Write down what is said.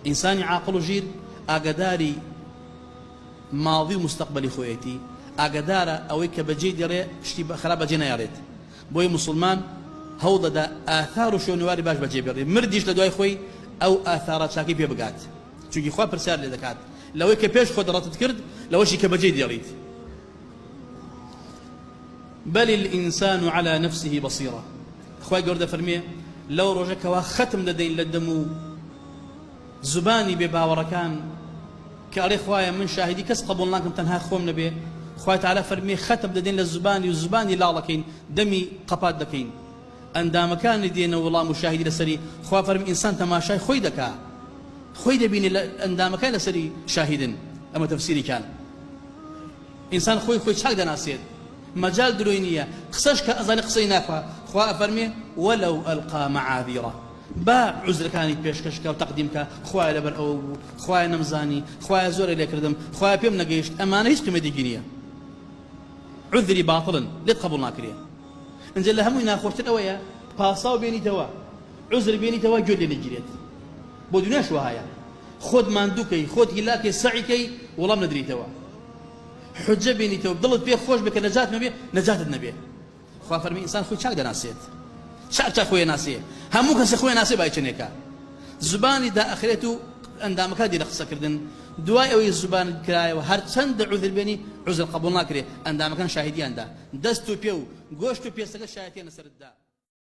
ئینسانی عاقڵ و ژیر ئاگاداری ماضی و مستەقبەلی خۆیەتی، ئاگادارە ئەوەی کە بەجێی دێڵێ شتی خراپ بەجێ نایەڵێت، بۆیە موسڵمان هەوڵ دەدا ئاثار و شوێنەواری باش بەجێ بێڵێ، مردیش لە دوای خۆی ئەو ئاثارە چاکەی پێ بگات، چونکی خوا پرسیار لێ دەکات لەوەی کە پێش خۆت ڕەتت کرد لەوەشی کە بەجێی دێڵیت. بل الانسان علی نفسه بصیرە خوای گەورە دەفەرموێ لەو ڕۆژە کەوا خەتم دەدەین لە دەم و زبانی بێ باوەڕەکان کە ئەڵێ خوایە من شاهیدی کەس قبوڵ ناکەم تەنها خۆم نەبێ خوای تعالی فەرمی خەتم دەدەین لە زبانی و زبانی لاڵەکەین دەمی قەپات دەکەین ئەندامەکانی دێنە وڵام و شاهیدی لەسەری خوا فەرمی ئینسان تەماشای خۆی دەکا خۆی دەبینێ لە ئەندامەکان لەسەری شاهیدن ئەمە تەفسیریکان ئینسان خۆی خۆی چاک دەناسێت مەجال درۆی نییە قسەش کە ئەزانێ قسەی ناکا خوا ئەفەرمێ ولو القا معاذیرە با عوزرەکانی پێشکەش کا و تەقدیم کا خوایە لەبەر ئەوە بوو خوایە نەمزانی خوایە زۆرێ لێکردم خوایە پێم نەگەیشت ئەمانە هیچ قیمەتێکی نییە عوزری باتڵن لێت قبوڵ ناکرێ ئینجا لە هەمووی ناخۆشتر ئەوەیە پاساو بێنیتەوە عوزر بێنیتەوە گوێت لێ نەگیرێت بۆ دنیاش وەهایە خۆت ماندوو کەی خۆت هیلاک کەی سەعی کەی وەڵام نەدریتەوە حجە بێنیتەوە دڵت پێ خۆش بێ کە نەجات نەبێ نەجاتت نەبێ خوا فەرمی ئینسان خۆی چاک دەناسێت چاک چاک خۆی ناسێ هەموو کەسێ خۆی ناسێ بای چنێکە زبانی دائەخرێت و ئەندامەکان دی لە قسەکردن دوای ئەوەی زبان کرایەوە هەرچەندە عوذر بێنی عوذر قبول ناکرێ ئەندامەکان شاهیدیاندا دەست و پێ و گۆشت و پێستەکە شایەتیان لەسەرت دا.